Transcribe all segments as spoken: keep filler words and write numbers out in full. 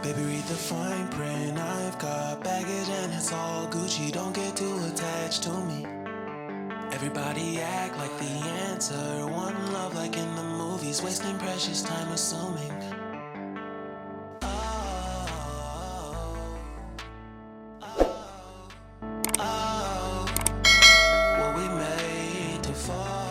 Baby, read the fine print. I've got baggage and it's all Gucci. Don't get too attached to me. Everybody act like the answer. One love, like in the movies. Wasting precious time assuming. Oh, oh, oh. Oh, were we made to fall?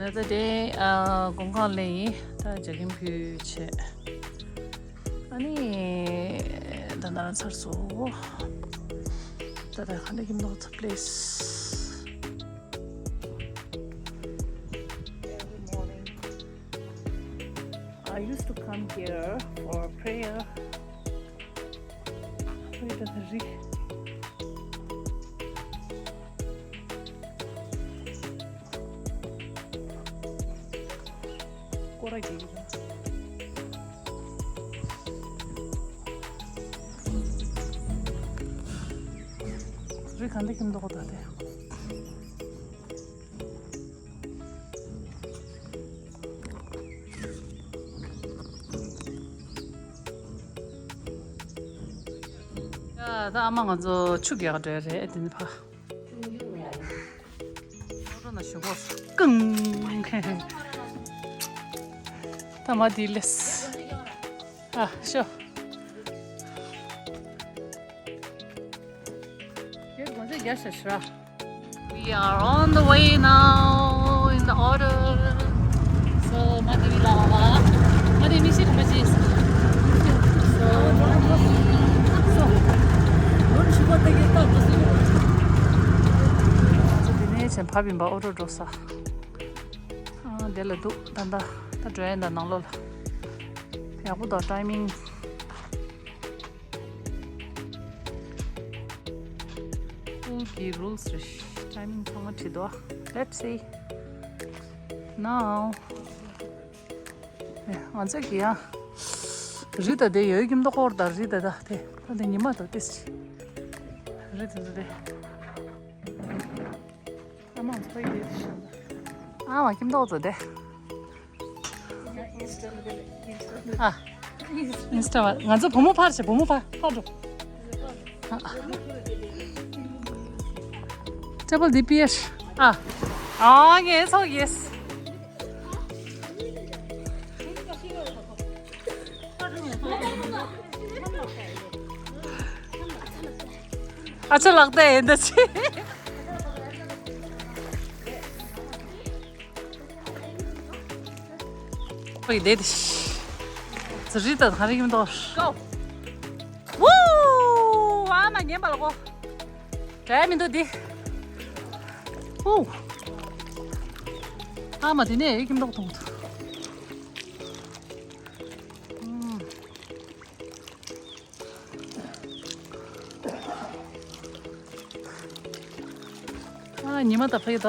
Another day, uh, དགོང་ཁ་ལེན་ཡིན། ད་ཇ་ཁྱིམ་ཕུལ་བྱས། ཨ་ནི་ད་ནར་ཚར་སོ། ད་ད་ཁ་འདྲ་ཁྱིམ་ནོར་ཚ་place. Every morning, I used to come here for prayer. Prayer ད་རི། སྐོར་ར་རྒྱག་གི་རེད། རི་ག་འདི་ཁྱིམ་ཐོག་ད་དེ། ཡ། ད་ཨ་མ་ང་ཚོ་ཆུ་རྒྱག་འགྲོ་ཡ་རེད། དེ་ནི་ཕ། ཨོ་རོ་ན་ཞུ་གོ་ཀང་། ད་མ་དེ་ལས། ཨ་ཤོ། ཡོད་གོ་ཚེ་རྒྱ་ཤ་ཤ། We are on the way now in the auto. So, མ་དེ་རི་ལ་བ། མ་དེ་མི་ཤི་མ་ཤི། So, so, ལོན་ཤི་བ་དེ་གི་ད་གོ་སི། དེ་ནས་ཆེན་ཕ་བིན་པ་ཨོ་ཏོ་འགྲོ་ས། ཨ་དེ་ལ་འདུག་ད་ད་ད་འགྲོ་ཡན་ད་ནང་ལོགས་ལ། ཡག་པོ་འདུག་ཊའི་མིང་། ཨོ་གི་རུལ་སི་རེད། ཊའི་མིང་ཚང་མ་བྲིས་འདུག Let's see. Now. ང་ཚོ་གི་ཡ། རི་ད་དེ་ཡོད་ཀྱི་མདོག་ཁོར་ད་རི་ད་ད་དེ། ད་དེ་ཉི་མ་ད་ཏིས་ཅི། རི་ད་ད་དེ། ཨ་མ་ཚོ་ཡོད་ཤག་ཨ་མ་ཁྱིམ་ཐོག་ཚོ་དེ། ཨ། ཨིན་སི་ཊ་བ། ང་ཚོ་བུ་མོ་ཕར་བྱེད། བུ་མོ་ཕར་ཕར་འགྲོ། ཨ། ཊེ་བལ་དེ་པི་ཨེ། ཨ། ཨ་ངས་ཚོགས་ཡེས། ཨ་ཅེ་ལགས་ཏེ་ཡིན་ད་ཅི། ཨོ་ཡི་དེ་དེ། ཙི་རི་ད་ཧ་རི་གིམ་དོ། ཀོ། ཝུ། ཨ་མ་ཉན་པ་ལ་ཀོ། དྲ་མི་འདུག་འདི། ཝུ། ཨ་མ་དེ་ནས་ཡི་གིམ་དོ་ཐོང་ཐོ། ཨ་ཉི་མ་ད་ཕ་གི་ད།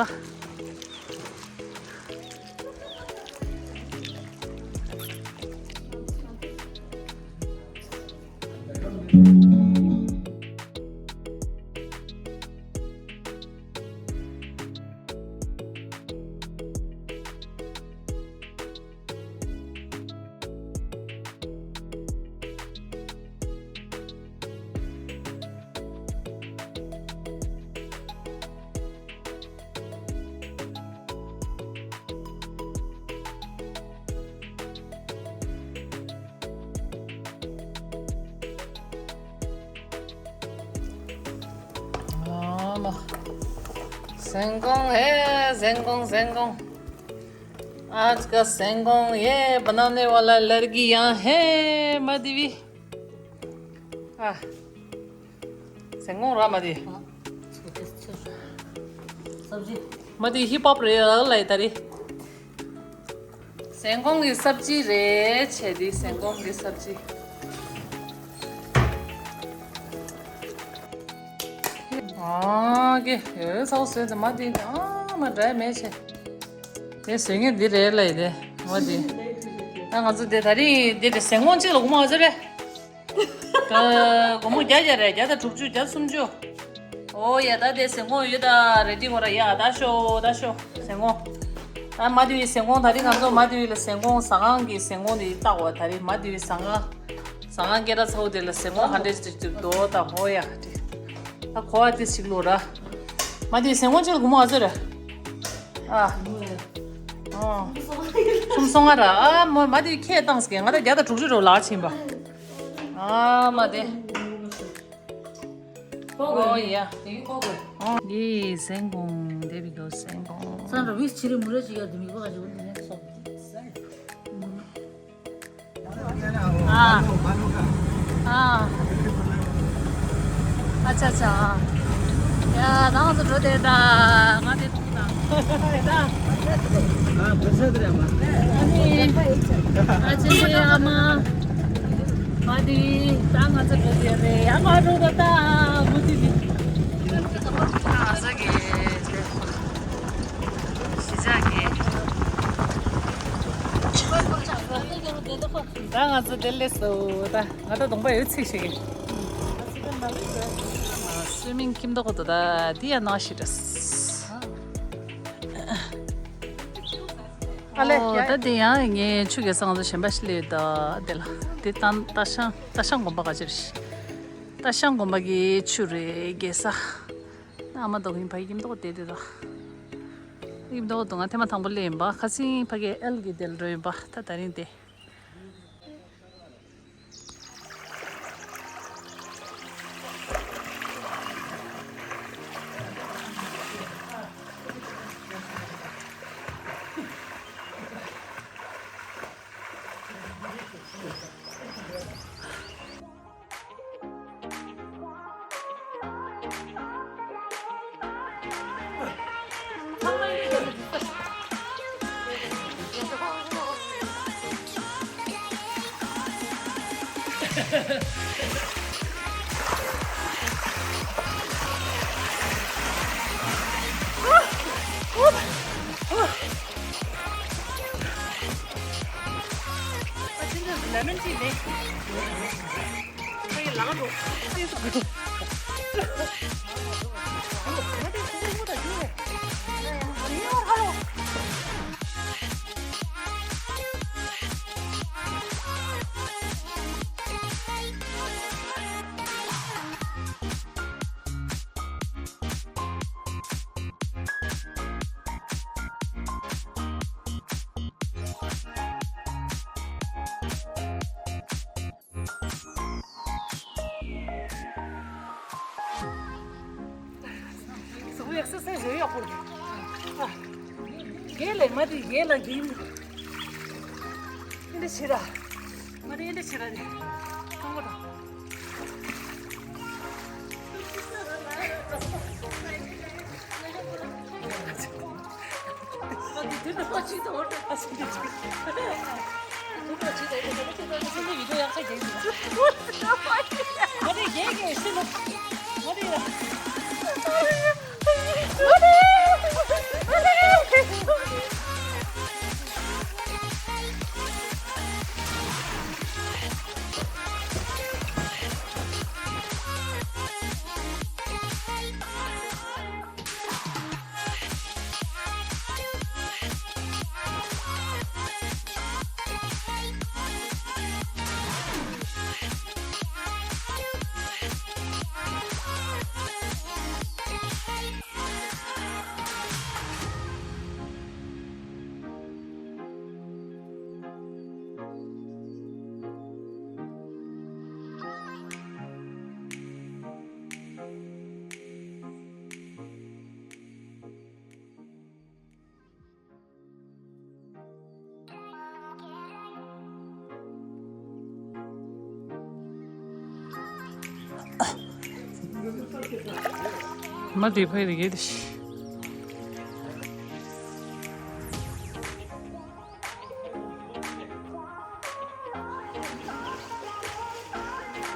成功嘿，成功成功！आज का 成功 ये बनाने वाला लड़की यहाँ है, माधवी। ཨ། 成功 ར་མ་དེ། सब्जी। མ་དེ་ཧིབ་ཧོབ་རེད་ལ་ལ་ད་རེད། 成功 གི་སབ་ཇི་རེད་བྱས་དེ། 成功 གི་སབ་ཇི། ཨ་ཀེ་ཡོད་ཚའོ་ཟོས་ཏེ་མ་དེ་ཨ་མ་འདྲ་མེད་ཆེ། དེ་ཟོས་ངེས་འདི་རེད་ལ་ཡི་དེ་མ་དེ། ཨ་ང་ཚོ་དེ་ད་རིང་འདི་རེད་ཟན་ཀོང་གཅིག་ལ་སྒོར་མོ་ཨ་ཚོ་རེད། ཀ་སྒོར་མོ་བརྒྱ་བརྒྱ་རེད། བརྒྱ་དང་དྲུག་ཅུ་བརྒྱ་དང་སུམ་ཅུ། ཨོ་ཡ་ད་དེ་ཟན་ཀོང་ཡོད་ད་རེད་དེ་ཁོ་ར་ཡ་ད་ཤོ་ད་ཤོ་ཟན་ཀོང་། ཨ་མ་དེ་བའི་ཟན་ཀོང་ད་རིང་ང་ཚོ་མ་དེ་བའི་ལ་ཟན་ཀོང་ཟ་ཁང་གི་ཟན་ཀོང་དེ་བཏགས་བ་ད་རིང་མ་དེ་བའི་ཟ་ཁང་། ཟ་ཁང་སྐད་གྲགས་ཚ་བོ་དེ་ལ་ཟན་ཀོང་ཧན་ཌེ་ཌི་ཅིག་ཅིག་འདུག་ད་ཧོ་ཡ་དེ། ད་གོ་བ་དེ་ཞིག་ལོ་ར། མ་དེ་ཟན་ཀོང་ཅིག་ལ་སྒོར་མོ་ཨ་ཚོ་ར། ཨ། ཨོ། སུམ་སོང་ང་ར་ཨ་མོ་མ་དེ་ཁྱེད་བཏང་ཟེར་ང་ད་བརྒྱ་དང་དྲུག་ཅུ་རོ་ལག་ཕྱིན་པ། ཨ་མ་དེ། ཨོ་ཡ། ཡི་ཟན་ཀོང་དེ་བི་གོ་ཟན་ཀོང་། སང་ར་བིས་ཆི་རི་མུ་ར་ཅི་ཡ་དུ་མི་གོ་ག་ཅི་བོ་དེ་ནས་སོ། ཨ། ཨ། ཨ་ཅག་ཅག་ཨ། ཡ་ད་ང་ཚོ་འགྲོ་དེ་ད་ང་དེ་ཐུག་ད་དེ་ད། ཨ་ནི་ཨ་ཅེ་ཨ་མ་མ་དེ་ད་ང་ཚོ་འགྲོ་དེ་རེད་ཡ་མ་འགྲོ་ད་ད་མུ་ཏི་དེ། ང་ཚོ་གི་དེ་གཞིས་ཆགས་ཀྱི། ད་ང་ཚོ་དེ་ལས་སོ་ད་ང་ད་གདོང་པ་ཡོད་ཚིག་ཞིག་གི། སུའི་མིང་ཁྱིམ་ཐོག་ཏུ་ད་དེ་ཡ་ནང་ཞིག་རེད། ཨ་ལེ་ཨོ་ཡ། ད་དེ་ཡང་ངས་ཆུ་གེ་སང་ཚོ་གཞན་པ་ཞིག་ལས་ད་དེ་ལ་དེ་ད་ད་ཤང་ད་ཤང་དགོན་པ་ག་ཅི་རེད། ད་ཤང་དགོན་པ་གི་ཆུ་རེད་གེ་ས། ཨ་མ་དོ་ཡིན་ཕ་ཡིམ་དོ་དེ་དེ་དོ། ཡིམ་དོ་དོ་ང་ཐེངས་མ་དང་པོ་ལེ་ཡིན་པ་ཁ་སིང་ཕ་གའི་ཨེལ་གི་དེ་ལ་འགྲོ་ཡིན་པ་ད་ད་རིང་དེ། ལེ་མོན་ཊི་ནི། ཁོ་ཡི་ལང་འགྲོ། གཟུགས་པོ་ཡག་སེ་སེ་རེ་ཡག་པོ་རེད། ཨ། རྒྱལ་ལས་མ་དེ་རྒྱལ་ལ་རྒྱལ་མི་འདུག་ཨེ་འདྲ་བྱེད་ར། མ་དེ་ཨེ་འདྲ་བྱེད་ར་རེད། ཁང་པ་དང་། མ་དེ་ཕ་ཡི་དེ་གས་དེ་ཤི།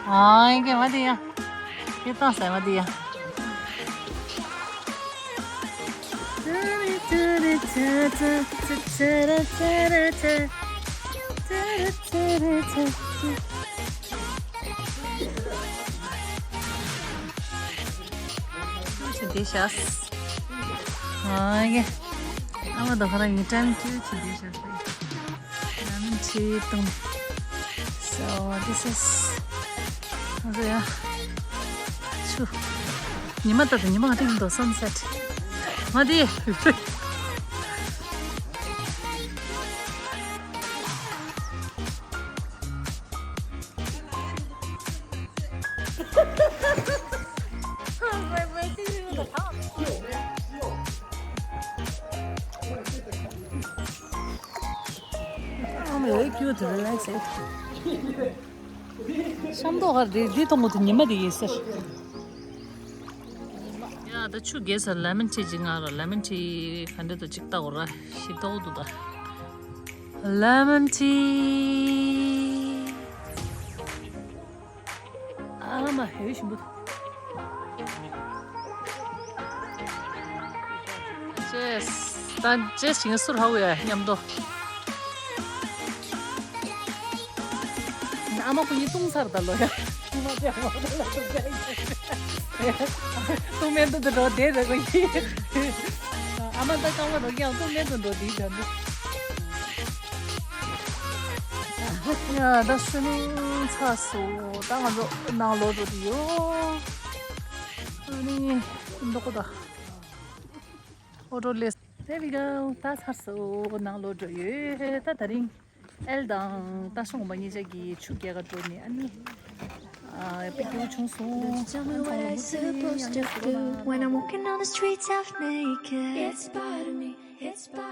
ཨ་ཡིན་གྱི་མ་དེ་ཡ། ཡི་ཏང་ཟེར་མ་དེ་ཡ། ཆུ་འདི་ཤ། ཨ་ཡེ། ཨ་མ་དང་ཁ་ར་ཡིན་ཀྲང་ཀྱུ་ཆུ་འདི་ཤ། ལ་མན་ཊི་བཏུང་། So this is ཨ་ཟེ་ཡ། ཆུ། ཉི་མ་ད་དུ་ཉི་མ་ག་དེ་ཡིན་དོ་sunset མ་དེ། Oh, my leg, you to relax it. ཤམ་ཐོག་ག་རེ་རེ་གཏོང་གི་འདུག་ཉི་མ་དེ་ཡིན་ཟེར། ཡ་ད་ཆུ་རྒྱས་ས་ལ་མན་ཊི་ཅིག་ང་ར་ལ་མན་ཊི་ག་འདྲ་འདུག་ཅིག་ལྟ་འོ་ར་ཞིབ་ཏོག་འདུག་ད། ལ་མན་ཊི། ཨ་མ་ཧེ་ཞིམ་པོ་འདུག་ཅེས། ད་ཅེས་ཞིག་སུར་ཧ་གོ་ཡ་མཉམ་དུ། ཨ་མ་ཁོ་གཉིས་བཏུང་ཚར་ད་ལོ་ཡ། ཨ་མ་དེ་ཨ་མ་དེ་ལ་བཏུང་ཚར་ཡིན། བཏུང་མེད་དུ་འགྲོ་བསྡད་རེད་ཁོ་གཉིས། ཨ་མ་ད་རྐང་པ་འགྲོ་གི་ཡང་བཏུང་མེད་དུ་འགྲོ་དེའི་དོན་དུ། ཡ་ད་སུན་ཚ་སོ། ད་ང་ཚོ་ནང་ལོག་འགྲོ་དུ་ཡོད། ཨ་ནི་འདོག་གོ་ད། ཨོ་ཏོ་ལེས། There we go. ད་ཚར་སོང་། ནང་ལོག་འགྲོ་ཡོད། ད་དེ་རིང་ཨེལ་དང་ད་སོང་པ་གཉིས་ཆ་གི་ཆུ་རྒྱག་ག་འགྲོ་ནས་ཨ་ནི། ཨ་དཔེ་སྐྱིད་པོ་བྱུང་སོང་། Don't you tell me what I'm supposed to do when I'm walking down the streets of naked. It's part of me, it's part